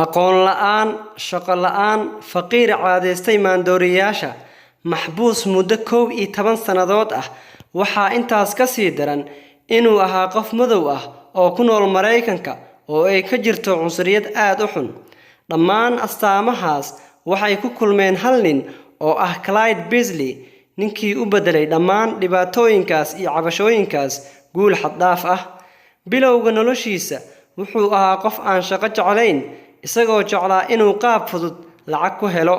Aqoon la'aan, shaqo la'aan, faqiir caadaystay maandooriyayaasha, maxbuus muddo 11 sannadood ah. Waxaa intaas ka sii daran inuu ahaa qof madow ah oo ku nool Maraykanka oo ay ka jirto cunsuriyad aad u xun. Dhammaan astaamahaas waxay ku kulmeen hal nin oo ah Clyde Beasley, ninkii u beddelay dhammaan dhibaatooyinkaas iyo cabashooyinkaas guul xad dhaaf ah. Bilowga noloshiisa wuxuu ahaa qof aan shaqo jeclayn, isagoo jeclaa inuu qaab fudud lacag ku helo.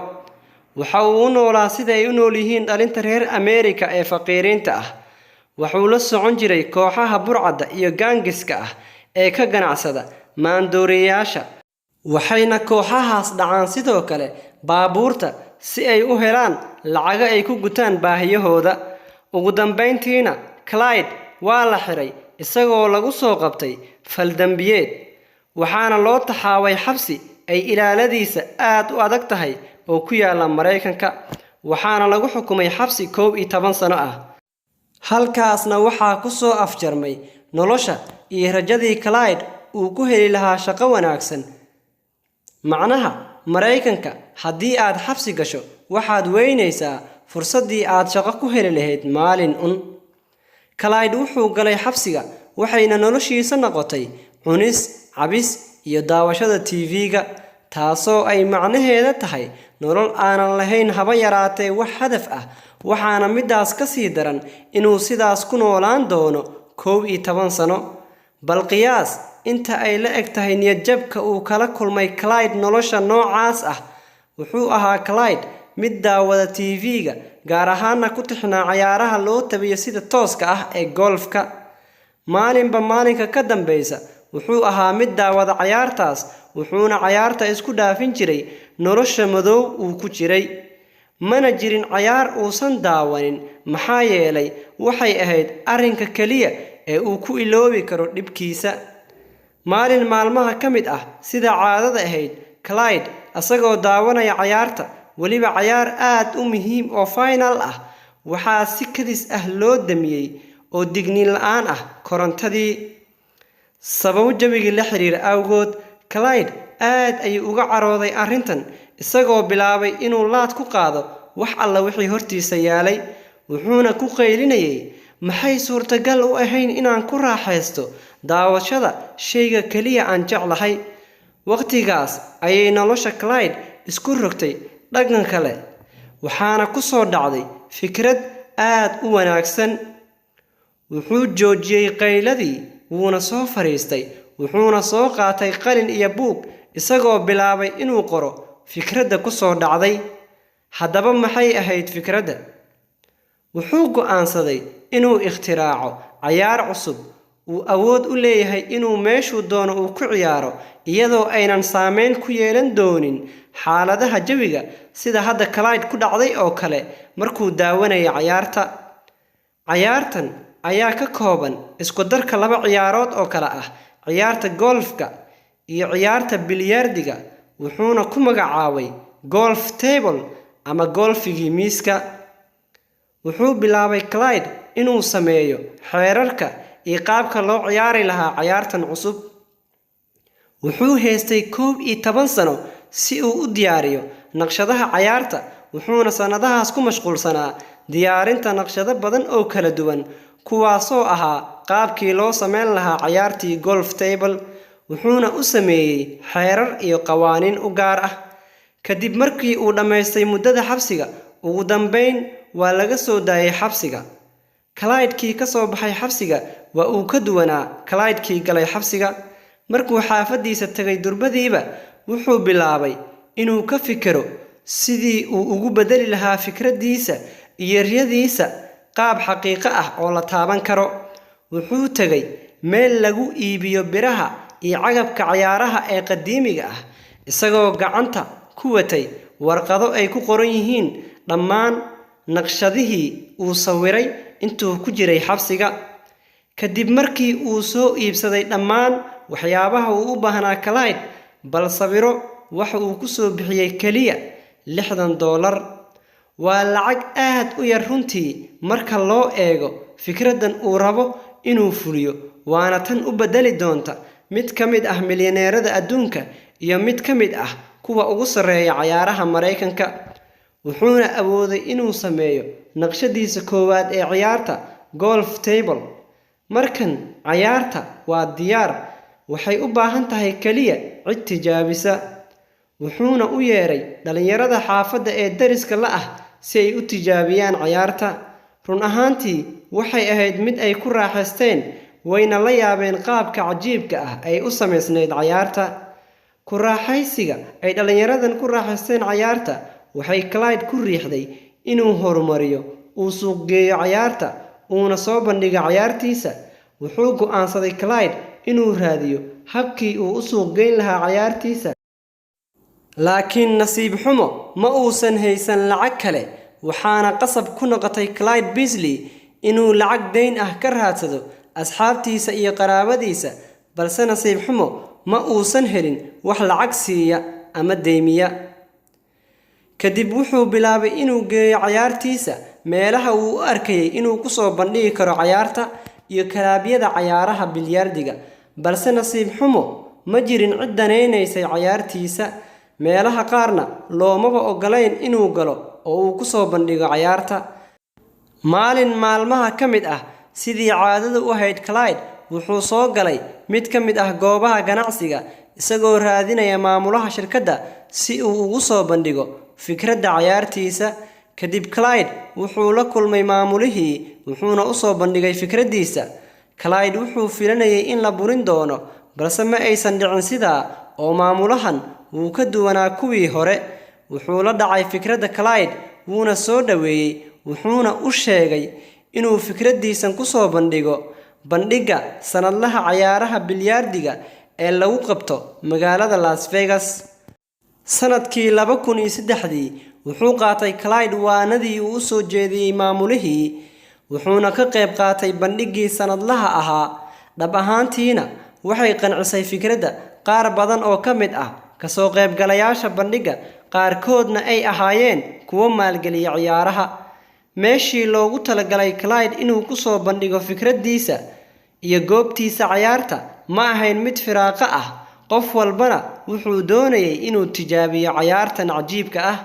Waxa uu u noolaa sida ay u nool yihiin dhalinta reer Ameerika ee faqiiriinta ah. Wuxuu la socon jiray kooxaha burcadda iyo gaangiska ah ee ka ganacsada maandooriyayaasha, waxayna kooxahaas dhacaan sidoo kale baabuurta si ay u helaan lacago ay ku gutaan baahiyahooda. Ugu dambeyntiina, Clyde waa la xiray isagoo lagu soo qabtay fal dambiyeed, waxaana loo taxaabay xabsi ay ilaaladiisa aad u adag tahay oo ku yaala Maraykanka, waxaana lagu xukumay xabsi 11 sano ah. Halkaasna waxaa ku soo afjarmay nolosha iyo rajadii Clyde uu ku heli lahaa shaqo wanaagsan. Macnaha, Maraykanka haddii aad xabsi gasho, waxaad weynaysaa fursaddii aad shaqo ku heli lahayd maalin un. Clyde wuxuu galay xabsiga, waxayna noloshiisa noqotay cunis, cabis iyo daawashada TV-ga, taasoo ay macnaheeda tahay nolol aanan lahayn haba yaraatee wax hadaf ah. Waxaana midaas ka sii daran inuu sidaas ku noolaan doono 11 sano. Bal qiyaas inta ay la eg tahay niyad-jabka uu kala kulmay Clyde nolosha noocaas ah. Wuxuu ahaa Clyde mid daawada TV-ga, gaar ahaana ku tixnaa cayaaraha loo tabiyo sida tooska ah ee golfka. Maalinba maalinka ka dambeysa wuxuu ahaa mid daawada cayaartaas, wuxuuna cayaarta isku dhaafin jiray nolosha madow uu ku jiray. Mana jirin cayaar uusan daawanin, maxaa yeelay waxay ahayd arrinka keliya ee uu ku iloobi karo dhibkiisa. Maalin maalmaha ka mid ah, sida caadada ahayd, Clyde asagoo daawanaya cayaarta, weliba cayaar aad u muhiim oo final ah, waxaa si kadis ah loo damiyey oo digniin la'aan ah korontadii, sababo jawigii la xiriira awgood. Clyde aad ayuu uga carooday arrintan, isagoo bilaabay inuu laad ku qaado wax alla wixii hortiisa yaalay, wuxuuna ku qaylinayay: "Maxay suurtagal u ahayn inaan ku raaxaysto daawashada shayga keliya aan jeclahay?" Waqtigaas ayay nolosha Clyde isku rogtay dhaqan kale, waxaana ku soo dhacday fikrad aad u wanaagsan. Wuxuu joojiyey qayladii, wuuna soo fadhiistay, wuxuuna soo qaatay qalin iyo buug, isagoo bilaabay inuu qoro fikradda ku soo dhacday. Haddaba, maxay ahayd fikradda? Wuxuu go'aansaday inuu ikhtiraaco cayaar cusub uu awood u leeyahay inuu meeshuu doono uu ku ciyaaro, iyadoo aynan saameyn ku yeelan doonin xaaladaha jawiga, sida hadda Clyde ku dhacday oo kale markuu daawanayay cayaarta. Cayaartan ayaa ka kooban isku darka laba ciyaarood oo kala ah ciyaarta golfka iyo ciyaarta bilyaardiga, wuxuuna ku magacaabay golf table ama golfigii miiska. Wuxuu bilaabay Clyde inuu sameeyo xeerarka iyo qaabka loo ciyaari lahaa cayaartan cusub. Wuxuu haystay 11 sano si uu u diyaariyo naqshadaha cayaarta, wuxuuna sannadahaas ku mashquulsanaa diyaarinta naqshado badan oo kala duwan, kuwaasoo ahaa qaabkii loo sameyn lahaa cayaartii golf table, wuxuuna u sameeyey xeerar iyo qawaaniin u gaar ah. Kadib markii uu dhammaystay muddada xabsiga, ugu dambeyn waa laga soo daayay xabsiga. Clyde-kii ka soo baxay xabsiga waa uu ka duwanaa Clyde-kii galay xabsiga. Markuu xaafaddiisa tagay, durbadiiba wuxuu bilaabay inuu ka fikiro sidii uu ugu beddeli lahaa fikraddiisa iyo riyadiisa qaab xaqiiqo ah oo la taaban karo. Wuxuu tegay meel lagu iibiyo biraha iyo agabka cayaaraha ee qadiimiga ah, isagoo gacanta ku watay warqado ay ku qoran yihiin dhammaan naqshadihii uu sawiray intuu ku jiray xabsiga. Kadib markii uu soo iibsaday dhammaan waxyaabaha uu u baahnaa Clyde, bal sawiro, waxa uu ku soo bixiyey keliya $60. Waa lacag aad u yar runtii marka loo eego fikraddan uu rabo inuu fuliyo, waana tan u beddeli doonta mid ka mid ah milyaneerada adduunka. iyo mid ka mid ah kuwa ugu sarreeya cayaaraha Maraykanka. Wuxuuna awooday inuu sameeyo naqshadiisa koowaad ee ciyaarta golf table. Markan cayaarta waa diyaar, waxay u baahan tahay kaliya cid tijaabisa. Wuxuuna u yeeray dhalinyarada xaafadda ee deriska la ah si ay u tijaabiyaan cayaarta. Run ahaantii waxay ahayd mid ay ku raaxaysteen, wayna la yaabeen qaabka cajiibka ah ay u samaysnayd cayaarta. Ku raaxaysiga ay dhalinyaradan ku raaxaysteen cayaarta waxay Clyde ku riixday inuu horumariyo, uu suuq geeyo cayaarta, uuna soo bandhigo cayaartiisa. Wuxuu go'aansaday Clyde inuu raadiyo habkii uu u suuq geyn lahaa cayaartiisa. Laakiin nasiib xumo ma uusan haysan lacag kale, waxaana qasab ku noqotay Clyde Beasley inuu lacag deyn ah ka raadsado asxaabtiisa iyo qaraabadiisa, balse nasiib xumo ma uusan helin wax lacag siiya ama deymiya. Kadib wuxuu bilaabay inuu geeyo cayaartiisa meelaha uu u arkayay inuu ku soo bandhigi karo cayaarta iyo kalaabyada cayaaraha bilyaardiga, balse nasiib xumo ma jirin cid danaynaysay cayaartiisa. Meelaha qaarna loomaba ogolayn inuu galo oo uu ku soo bandhigo cayaarta. Maalin maalmaha ka mid ah, sidii caadada u ahayd, Clyde wuxuu soo galay mid ka mid ah goobaha ganacsiga isagoo raadinaya maamulaha shirkadda si uu ugu soo bandhigo fikradda cayaartiisa. Kadib Clyde wuxuu la kulmay maamulihii, wuxuuna u soo bandhigay fikraddiisa. Clyde wuxuu filanayay in la burin doono, balse ma aysan dhicin sidaa oo maamulahan wuu ka duwanaa kuwii hore. Wuxuu la dhacay fikradda Clyde, wuuna soo dhoweeyey, wuxuuna u sheegay inuu fikraddiisan ku soo bandhigo bandhigga sanadlaha cayaaraha bilyaardiga ee lagu qabto magaalada Las Vegas. Sanadkii 2003dii wuxuu qaatay Clyde waanadii uu u soo jeediyey maamulihii, wuxuuna ka qayb qaatay bandhiggii sanadlaha ahaa. Dhab ahaantiina waxay qancisay fikradda qaar badan oo ka mid ah kasoo qaybgalayaasha bandhigga, qaarkoodna ay ahaayeen kuwo maalgeliya ciyaaraha. Meeshii loogu talagalay Clyde inuu ku soo bandhigo fikraddiisa iyo goobtiisa cayaarta ma ahayn mid firaaqo ah, qof walbana wuxuu doonayay inuu tijaabiyo cayaartan cajiibka ah.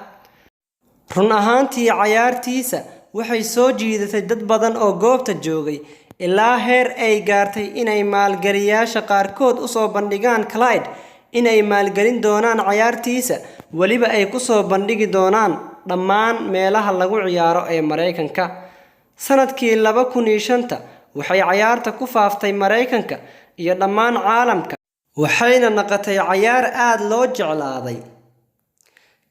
Run ahaantii cayaartiisa waxay soo jiidatay dad badan oo goobta joogay, ilaa heer ay gaartay inay maalgeliyaasha qaarkood u soo bandhigaan Clyde inay maalgelin doonaan cayaartiisa, weliba ay ku soo bandhigi doonaan dhammaan meelaha lagu ciyaaro ee Maraykanka. Sanadkii 2005ta waxay cayaarta ku faaftay Maraykanka iyo dhammaan caalamka, waxayna noqotay cayaar aad loo jeclaaday.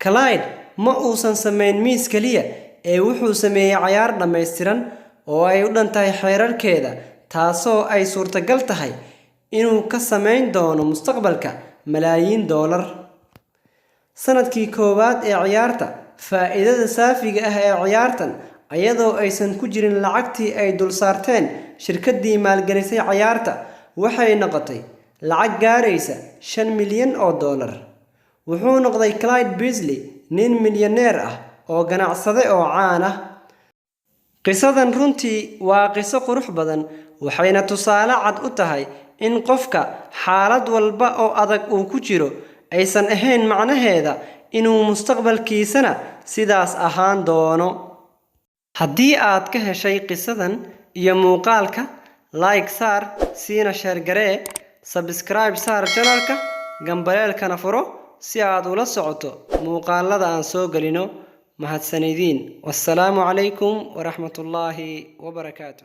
Clyde ma uusan samayn miis kaliya ee wuxuu sameeyey cayaar dhammaystiran oo ay u dhan tahay xeerarkeeda, taasoo ay suurtagal tahay inuu ka samayn doono mustaqbalka malaayiin doolar. Sanadkii koowaad ee ciyaarta, faa'iidada saafiga ah ee ciyaartan, iyadoo aysan ku jirin lacagtii ay dul saarteen shirkaddii maalgelisay cayaarta, waxay noqotay lacag gaaraysa $5 milyan. Wuxuu noqday Clyde Beasley nin milyaneer ah oo ganacsade oo caan ah. Qisadan runtii waa qiso qurux badan, waxayna tusaale cad u tahay in qofka xaalad walba oo adag uu ku jiro aysan ahayn macnaheeda inuu mustaqbalkiisana sidaas ahaan doono. Haddii aad ka heshay qisadan iyo muuqaalka, like saar, siina share garee, subscribe saar channelka, gambaleelkana furo si aad ula socoto muuqaalada aan soo gelino. Mahadsanidin. Wassalaamu calaykum waraxmatullaahi wabarakaatu.